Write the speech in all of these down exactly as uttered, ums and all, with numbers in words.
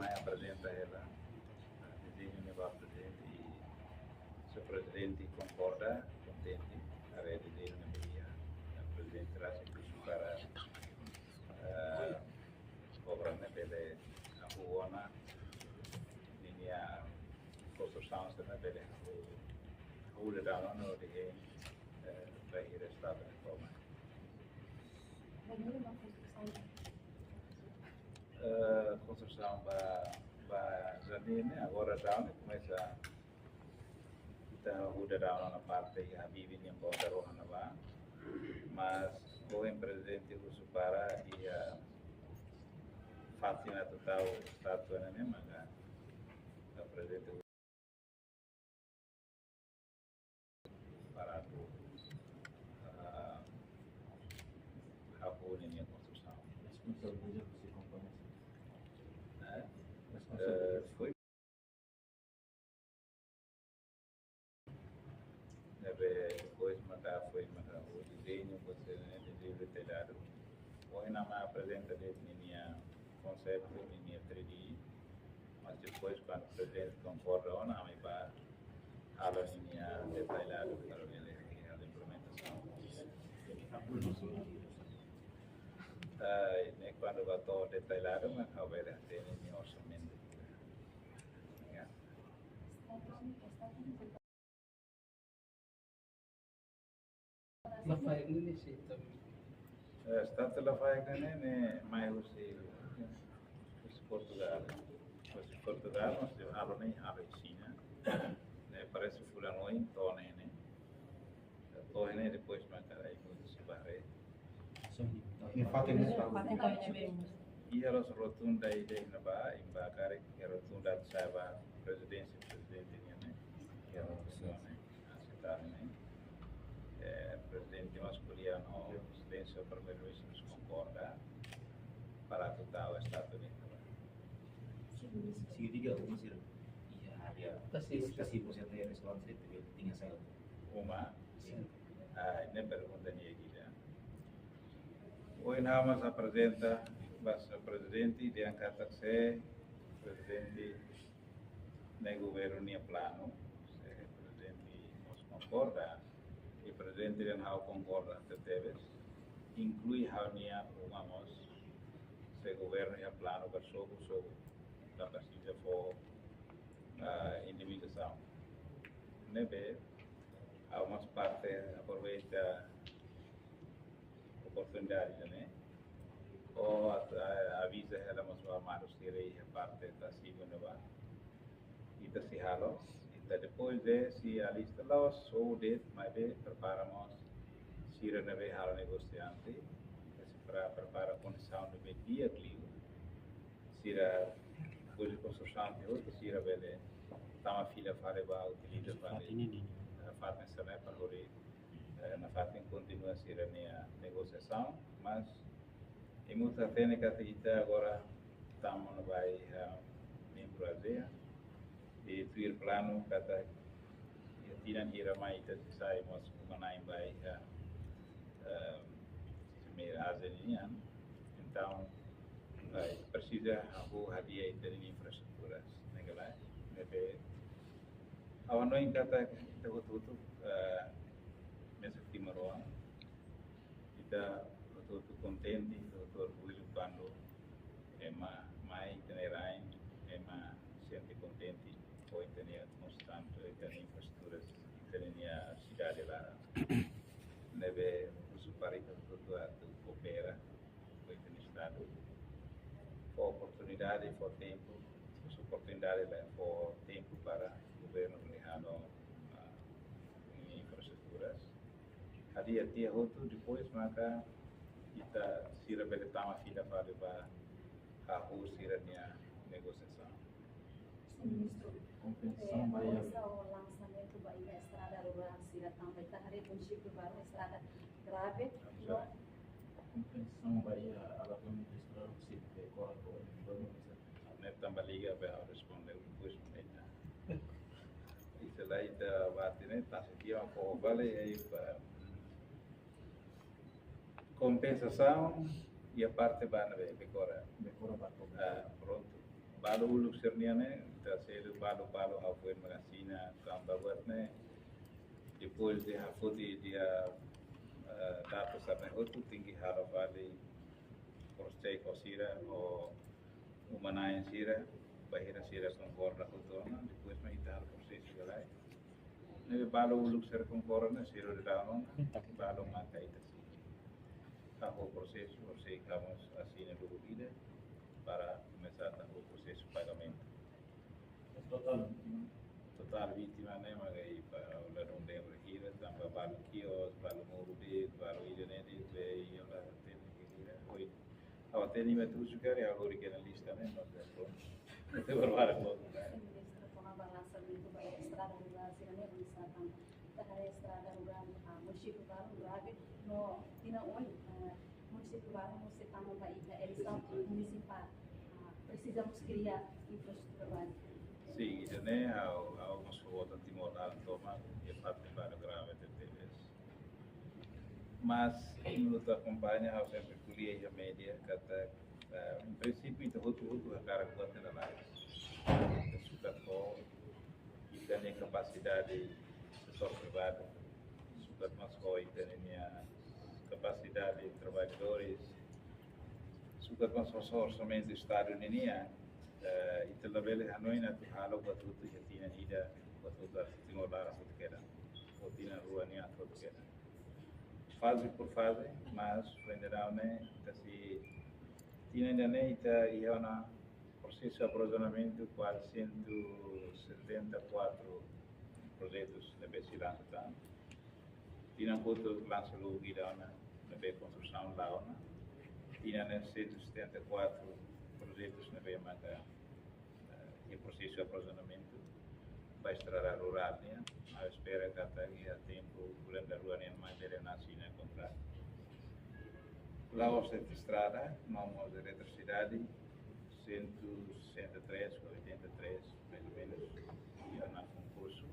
Mai aprezenta hela, ah, dezeñu ne'ebé prezidente, i se prezidente konkorda, kontente, haree dezeñu ne'ebé iha, ah, prezidente rasik husu para, ah, obra ne'e bele hahú ona, ninia konstrusaun sira ne'e bele hahú, hahú daudaun ona hodi, eh, bainhira estadu retoma. Eh, konstrusaun ba, ba jardín ne'e, agora daudaun ne'e komesa, ita hahú daudaun ona parte iha Habibie nian, bota rohan ne'ebá. Mas ohin prezidente husu para iha fatin atu tau estátua ne'e, maka prezidente para atu, ah, hahú ninia konstrusaun. Responsabilidade husi kompanhia. Eh? Responsabilidade. Eh, foi. Ne'ebé depois maka foin maka hahú dezeñu, depois, eh, dezeñu detalladu. Ohin ami aprezenta de'it ninia konseitu, ninia três D, mas depois, kuandu prezidente konkorda ona, ami bá halo ninia detalladu para bele halo implementasaun. Ah, ne'e kuandu bá to'o detalladu, mas ha'u bele hatene ninia orsamentu. Ya. Lafaek ne'e ne'e sei ita. Eh, estátua Lafaek ne'e ne'e, ne'e mai husi, husi Portugal. Husi Portugal, mas halo ne'e halo iha Xina. Ne'e parese fulan oin to'o ne'e ne'e. To'o ne'e depois maka ai mutu se bare. Ne'e fatin ne'e. Fatin ne'e. Iha loos rotunda ida iha ne'ebá, iha ne'ebá karik, iha rotunda atu sa'e ba prezidénsia, prezidente nian ne'e. Iha rotunda ne'e. Aseita ne'e. Eh, prezidente mós ko'alia no Exelénsia Primeiru-Ministru konkorda para atu tau estátua ne'e. Signifika uma sira iha área, kasi, kasi, por exemplo, restaurante, tinha saída. Uma? Sin. Ah, ne'e pergunta ne'e ida. Ohin ha'u mós aprezenta ba prezidente, dehan katak se prezidente ne'e governu nia planu, se prezidente mós konkorda, i prezidente dehan ha'u konkorda tebetebes, inklui ha'u-nia uma mós, se governu iha planu ba sobu, sobu, la presiza fó, ah, indemnizasaun. Ne'ebé, ha'u mós parte aproveita oportunidade ne'e. Hodi atu, ah, aviza hela mós ba armadu sira iha parte Tasigo ne'ebá. Ita sei halo, ita depois de sei alista la'ós só de'it, maibé prepara mós sira ne'ebé halo negosiante, ita sei pre-, prepara kondisaun ne'ebé di'ak liu. Sira hodi konstrusaun tiha hotu, sira bele tama fila fali ba utiliza fali. Fatin ne'e. Eh, fatin sira-ne'e para hodi, eh, nafatin kontinua sira-nia negosiasaun, mas imi mós hatene katak ita agora tama ona ba iha membru ASEAN, i tuir planu katak iha tinan hira mai ita sei sai mós uma-na'in ba iha, eh, Cimeira ASEAN nian. Entaun, eh, presiza hahú hadi'a ita-nia infraestruturas, ne'e ka lae? Ne'ebé ha'u hanoin katak ita hotu-hotu, eh, mesak timoroan, ita hotu-hotu kontente, ita hotu orgullu kuandu ema mai ita-nia rain, ema sente kontente ho ita-nia, mós tantu ita-nia infraestruturas, ita-nia sidade laran. Ne'ebé husu para ita hotu-hotu atu koopera ho ita-nia estadu, fó oportunidade, fó tempu, fó oportunidade, la fó tempu para governu hodi halo, ah, infraestruturas. Hadi'a tiha hotu, depois maka ita sira bele tama fila fali ba hahú sira-nia negosiasaun. Ministru, kompensasaun, eh, ba iha, kompensasaun ba iha estrada rurál sira tanba ita haree munisípiu balu estrada grave. Sorry. Kompensasaun ba iha alagamentu estrada sira be kora ko. Ne'e tanba liga be ha'u responde depois maka ita. Ita la ita bati ne'e, tasi tiha ko bale ai ba kompensasaun iha parte ba ne'ebé, be kora. Be kora ba ko. Ah, prontu. Balu uluk sira-nian ne'e, ita selu balu-balu ha'u foin mak asina, tanba buat ne'e, depois de ha'u foti dia, eh, data sira-ne'e hotu tenke halo fali cross check ho sira, ho uma-na'in sira, bainhira sira konkorda hotu ona, depois mak ita halo prosesu ka lae. Ne'ebé balu uluk sira konkorda ne'e, sira daudaun ona, balu maka ita sei hahú prosesu, ou sei kamus asina lubuk ida, para komesa hahú prosesu pagamentu. Totál vítima ne'e mak iha para ladún lembra hira, tanba balu kios, balu moru de'it, balu ida-ne'e de'it, be iha la hatene hira. Oi, ha'u hatene mak tuju kali, ha'u lori kena lista ne'e, mas é pronto. Ita berharap pronto, né? Ministru, kona-ba lansamentu ba estrada rurál sira-ne'e, oinsá tanba ita haree estrada rurál, ah, munisípiu balu grave, no tinan oin, ah, munisípiu balu mós sei tama ba ita eleisaun munisipál, ah, presiza mós kria infraestrutura bázika. Sin, ida-ne'e ha'u, ha'u mós vota Timor-Leste tomak, iha fatin balu grave tebes. Mas, ita akompaña, ha'u sempre ko'alia iha média, katak, eh, em princípio, ita hotu-hotu hakarak buat ne'e lalais. Ita sukat ho ita-nia kapasidade setór privadu, sukat mós ho ita-nia kapasidade traballadores, sukat mós ho orsamentu Estadu ninian, eh, ita labele hanoin atu halo buat hotu iha tinan ida, buat hotu atu Timor laran hotu kedan, ou tinan rua nian atu hotu kedan. Faze por faze, mas foin daudaun ne'e, ita sei, tinan ida-ne'e ita iha ona prosesu aprovizionamentu kuaze cento e setenta e quatro projetus ne'ebé sei lansa tan. Tinan kotuk lansa lubuk ida ona, ne'ebé konstrusaun la'o ona. Tinan ne'e cento e setenta e quatro projetus ne'ebé maka, eh, iha prosesu aprovizionamentu ba estrada rurál nian. Ha'u espera katak iha tempu bulan daruak nian mai bele asina kontratu. La'ós de'it estrada, no mós eletrisidade, cento e sessenta e três ou oitenta e três, mais ou menos, iha ona konkursu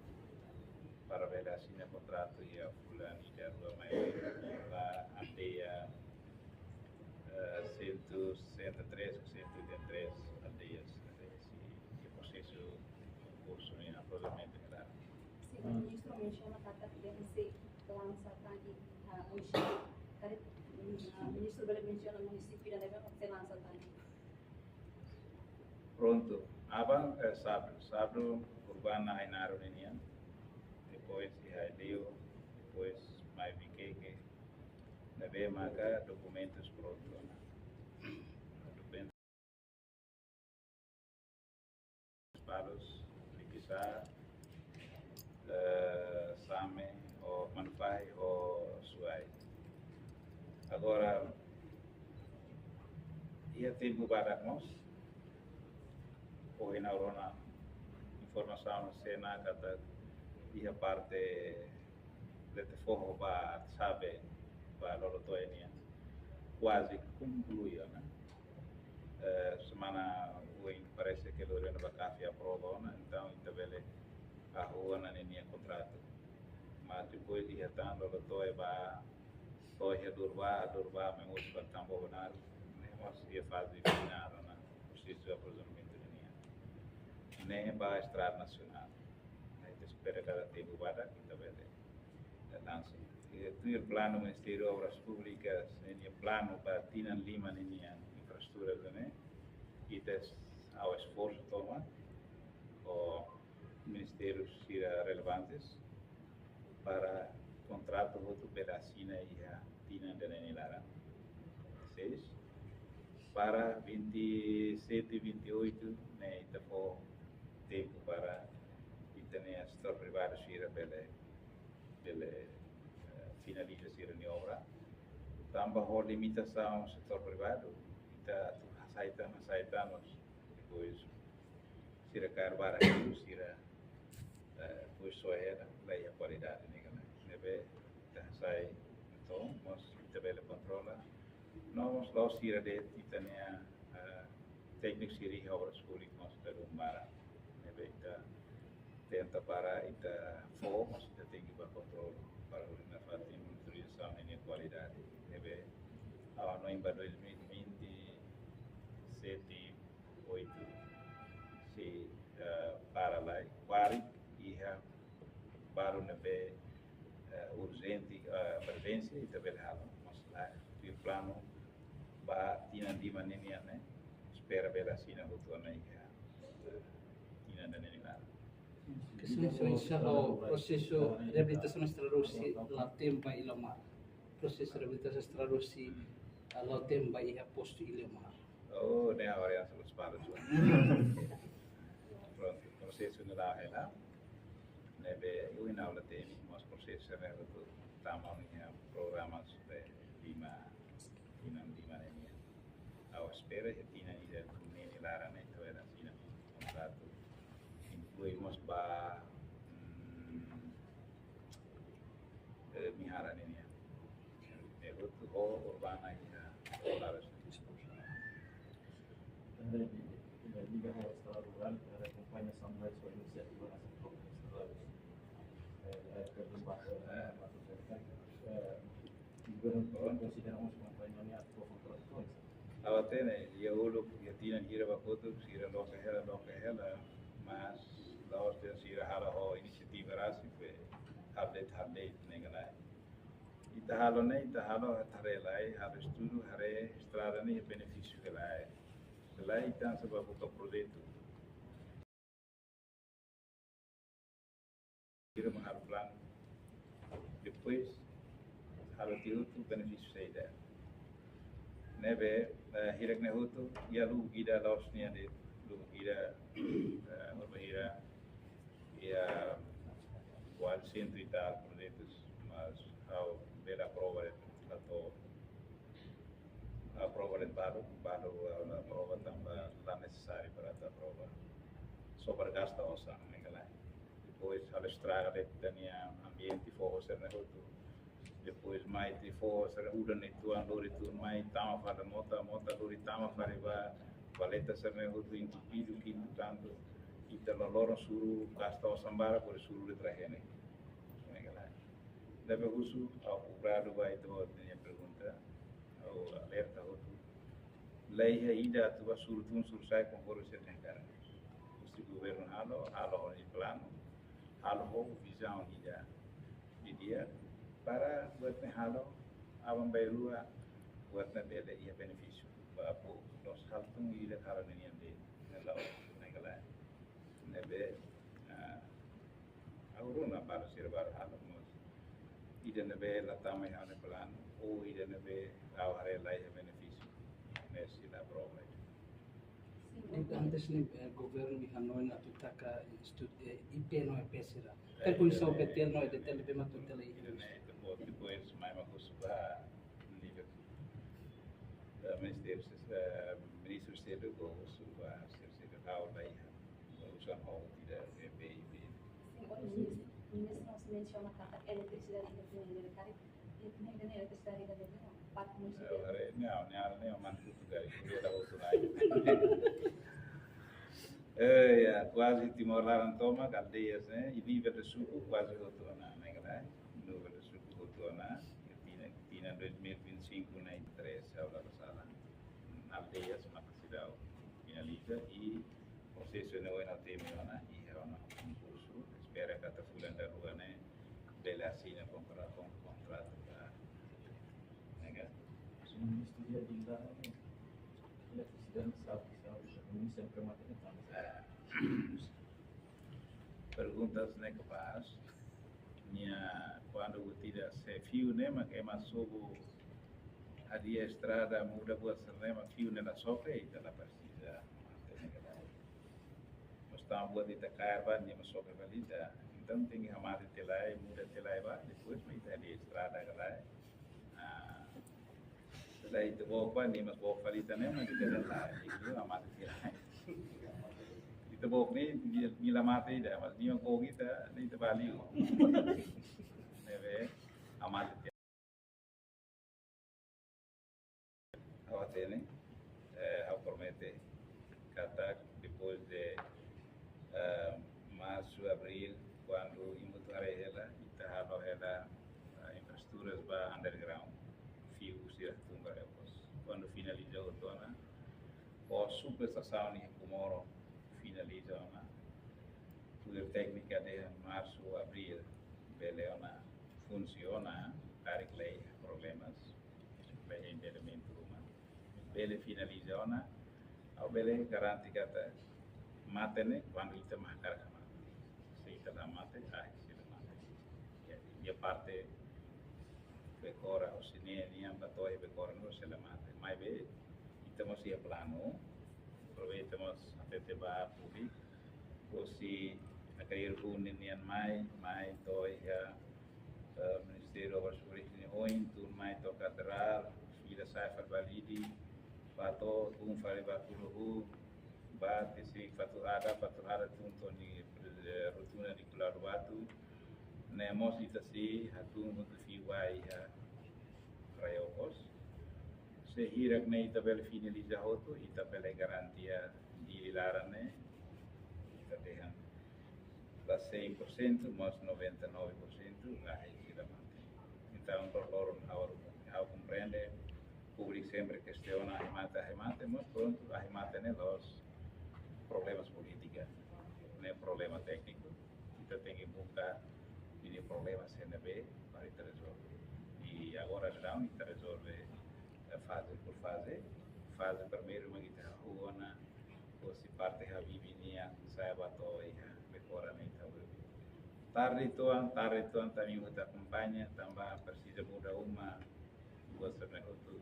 para bele asina kontratu iha fulan daruak mai ba aldeia, eh, cento e sessenta e três ou cento e oitenta e três aldeias, aldeias, e, e prosesu konkursu ne'e aproximadamente, claro. Sin, ministru mensiona katak ita sei lansa tan iha, ah, munisípiu. Karik, ah, ministru bele mensiona munisípiu ida-ne'ebé mak sei lansa tan? Prontu, aban, eh, Sabru, Sabru, Urbana, Ainaro ninian, depois iha Aileu, depois mai Viqueque, ne'ebé maka dokumentus prontu ona. Dokumentus Palos, Liquiçá, eh, Same, ho Manufahi, ho Suai. Agora, iha tempu badak mós, ohin ha'u rona informasaun sira-ne'e katak iha parte leten foho ba Sabe, ba Lolotoe nian, kuaze konklui ona. Eh, semana ohin parese ke lori ona ba Kafi aprova ona, entaun ita bele hahú ona ninia kontratu. Mas depois iha tan Lolotoe ba, to'o iha Durba, Durba mai mós ba Tambohonar, ne'e mós iha faze finál ona, prosesu aprovizionamentu ninian. Ne'e ba estrada nasionál. Ne'e ita espera katak tempu badak ita bele, eh, lansa. I tuir planu Ministériu Obras Públikas, ninia planu ba tinan lima ninian infraestrutura ne'e, ita es-, halo esforsu tomak ho ministériu sira relevantes para kontratu hotu bele asina iha tinan ida-ne'e nia laran. Seis. Para vinte e sete, vinte e oito, ne'e ita fó tempu para ita-nia setór privadu sira bele, bele, eh, finaliza sira-nia obra. Tanba ho limitasaun setór privadu, ita atu hasai tan, hasai tan, mas depois sira kaer barak liu, sira, eh, depois soe hela, la iha kualidade ne'e ka lae. Ne'ebé ita hasai, entaun, mas ita bele kontrola. No mós la'ós sira de'it, ita-nia, eh, tékniku sira iha Obras Públikas mós dala ruma barak. Ne'ebé ita tenta para ita fó, mas ita tenke ba kontrolu para hodi nafatin monitorizasaun ninia kualidade. Ne'ebé ha'u hanoin ba dois mil e vinte e sete, oito, eh, urjente, eh, emerjénsia, ita bele halo. Mas la, tuir planu ba tinan lima ninian ne'e, espera bele asina hotu ona iha, eh, tinan ida-ne'e nia laran. Kestaun sira, insya Allah, prosesu reabilitasaun Estrada Rossi la tem ba Ilha Mar. Prosesu reabilitasaun Estrada Rossi, ah, la tem ba iha postu Ilha Mar. Oh, ne'e agora ya selalu separa juga. Prontu, prosesu ne'e la hela. Ne'ebé, eu ainda aula tem, mas prosesu ne'e hotu tama iha programa de lima, tinan lima ne'e. Ha'u espera iha tinan ida-ne'e nia laran ne'e, ita bele asina kontratu. Inklui mós ba, mm, eh, Mihara ne'e nian. Ne'e hotu ho Urbana iha Olaroz. Liga ho Estrada Rurál, akompaña Sunrise ho inisiativa hanesan Estrada Rurál. Eh, eh, governu konsidera mós kompañia ne'e atu fó kontratu. Ha'u hatene, iha uluk, iha tinan hira ba kotuk, sira loke hela, loke hela, mas la'ós dehan sira halo ho inisiativa rasik, be, halo de'it, halo de'it, ne'e ka lae. Ita halo ne'e, ita halo, ita haree lai, halo estudu, haree estrada ne'e benefísiu ka lae. Ka lae, ita hanesan ba buka projetu. Ita mak halo planu. Depois, halo tiha hotu benefísiu saida. Ne'ebé, eh, hirak ne'e hotu, iha lubuk ida la'ós nian de'it, lubuk ida, eh, urba hira, iha kuaze sentu e tal projetus, mas ha'u bele aprova de'it, la to'o aprova de'it balu, balu, eh, la aprova tanba la nesesáriu para atu aprova. Só para gasta osan, ne'e ka lae. Depois, halo estraga de'it ita-nia ambiente, foho sira-ne'e hotu. Depois, mai ita-nia foho sira-ne'e, udan ne'e tuan, lori tuan mai, tama fali mota, mota lori tama fali ba, valeta sira-ne'e hotu entupidu, kintu kantu. Ita loroloron suru, gasta osan barak, hodi suru de'it rai-henek. Ne'e ka lae. Ne'ebé husu, ha'u kubradu ba ita-boot nia pergunta, ha'u alerta hotu. La iha ida atu ba suru tun suru sa'e konforme sira-nia hakarak. Husi governu halo, halo ho nia planu, halo ho vizaun ida. Di'ak, para buat ne'e halo, aban-bainrua, buat ne'e bele iha benefísiu ba povu. Loos halo tun ida halo ninian de'it, ne'e la'ós, ne'e ka lae. Ne'ebé, ah, ha'u rona balu sira balu halo mós. Ida ne'ebé la tama iha ha'u-nia planu, ou ida ne'ebé ha'u haree la iha benefísiu. Ne'e sei la aprova. Sin, antes ne'e, eh, governu iha hanoin atu taka estu-, eh, I P no E P sira. Eh, Kan kuisa eh, O P T L no E T L be matu tela i. Ida ne'e, depois, depois, mai mak husu ba, nivel, eh, ministru, eh, ministru seluk, husu ba, ministru seluk, ha'u la iha. Urusan ho ida, B P I B. Sin, ohin ministru, ministru mós mensiona katak eletrisidade ita-nia ne'e karik, ita-nia ne'e eletrisidade ita-nia ne'e, parte munisipál. Eh, haree, ne'e, ne'e, ne'e, man kutu gari, kutu da hotu lai. Eh, ya, kuaze Timor laran tomak, aldeias, eh, i nivel de suku, kuaze hotu ona, ne'e ka lae, nivel de suku hotu ona, tinan, tinan dois mil e vinte e cinco, ne'e, três, ha'u la sala. Aldeias, maka seidauk finaliza, i prosesu ne'e ohin ha'u temi ona, i iha ona konkursu, espera katak fulan daruak ne'e bele asina kontra-, kon-, kontratu ka. Ne'e ka? Ministru dia di la, eletrisidade sabe, sabe, ministru sempre mate ne'e tanba. Eh, perguntas ne'e kapás. Nia, kuandu buat ida, se fiu ne'e mak ema sobu hadi'a estrada, muda buat sira-ne'e mak fiu ne'e la soke, ita la presiza. Mas tanba buat ita kaer ba, nia mak soke fali ita. Entaun tenke hamate tiha lai, muda tiha lai ba, depois mak ita hadi'a estrada ka lae. Ah, selae ita book ba, nia mak book fali ita ne'e, mak ita la, ita hamate tiha lai. Ita book ne'e, nia, nia la mate ida, mas nia book ita, ne'e ita bali. Ne'ebé, hamate tiha. Ha'u hatene, eh, ha'u promete katak depois de, eh, marsu, abríl, kuandu imi hotu haree hela, ita halo hela, eh, infraestruturas ba underground, fiu sira tun ba Elcos. Kuandu finaliza hotu ona, ho subestasaun iha Comoro finaliza ona, tuir téknika dehan marsu, abríl, bele ona funsiona, karik lei problemas, lei impedimentu ruma, bele finaliza ona, ha'u bele garante katak mate ne'e, kuandu ita mak hakarak mate. Se ita la mate, ah, se la mate. Ya, iha parte Bekora, o sini, nian ba to'o Bekora no se la mate. Maibé, ita mós iha planu, aproveita mós hatete ba públiku, o si na karir huni nian mai, mai to'o iha, eh, Ministériu Obras Públikas nia oin, tun mai to'o Katedrál, fila sai fali ba Lidi, ba to'o, tun fali ba Kuluhu, ba tesi Fatuhada, Fatuhada tun to'o nia, eh, rotunda nia Kular Batu, ne'e mós ita sei hatún hamutuk fila ba iha Rai Okos. Se hirak ne'e ita bele finaliza hotu, ita bele garantia Dili laran ne'e, ita dehan la cem por cento, mas noventa e nove por cento la hei sira mate. Entaun, por loron ha'u, ha'u komprende, públiku sempre kestiona ahi mate, ahi mate, mas prontu, ahi mate ne'e la'ós problemas polítika, ne'e problema tékniku. Ita tenke buka ninia problema C N B para ita rezolve. I agora daudaun ita rezolve, eh, faze por faze. Faze primeiru mak ita hahú ona, hosi parte Habibi nian, sai ba to'o iha Bekora ne'e ita hahú. Tarde uitoan, tarde uitoan, tanba ita akompaña, tanba presiza muda uma, gosta ne'e hotu.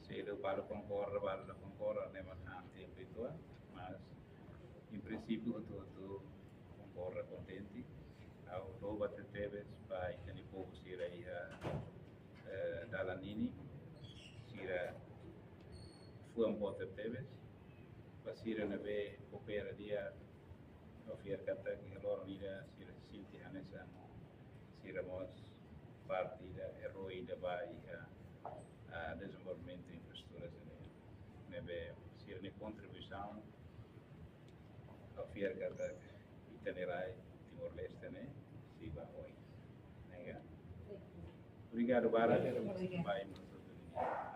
Se ita balu konkorda, balu la konkorda, ne'e mak han tempu uitoan, mas, em princípio, hotu-hotu konkorda, kontente. Ha'u louva tebetebes ba ita-nia povu sira iha, eh, dalan ninin, sira fuan boot tebetebes. Ba sira ne'ebé koopera di'ak, ha'u fiar katak iha loron ida sira sente hanesan sira mós parte ida, eroi ida ba iha, ah, dezenvolvimentu infraestrutura sira-ne'e. Ne'ebé sira-nia kontribuisaun, ha'u fiar katak ita-nia rai Timor-Leste ne'e sei ba oin. Ne'e ka? Obrigadu barak. Obrigadu. Ba oportunidade.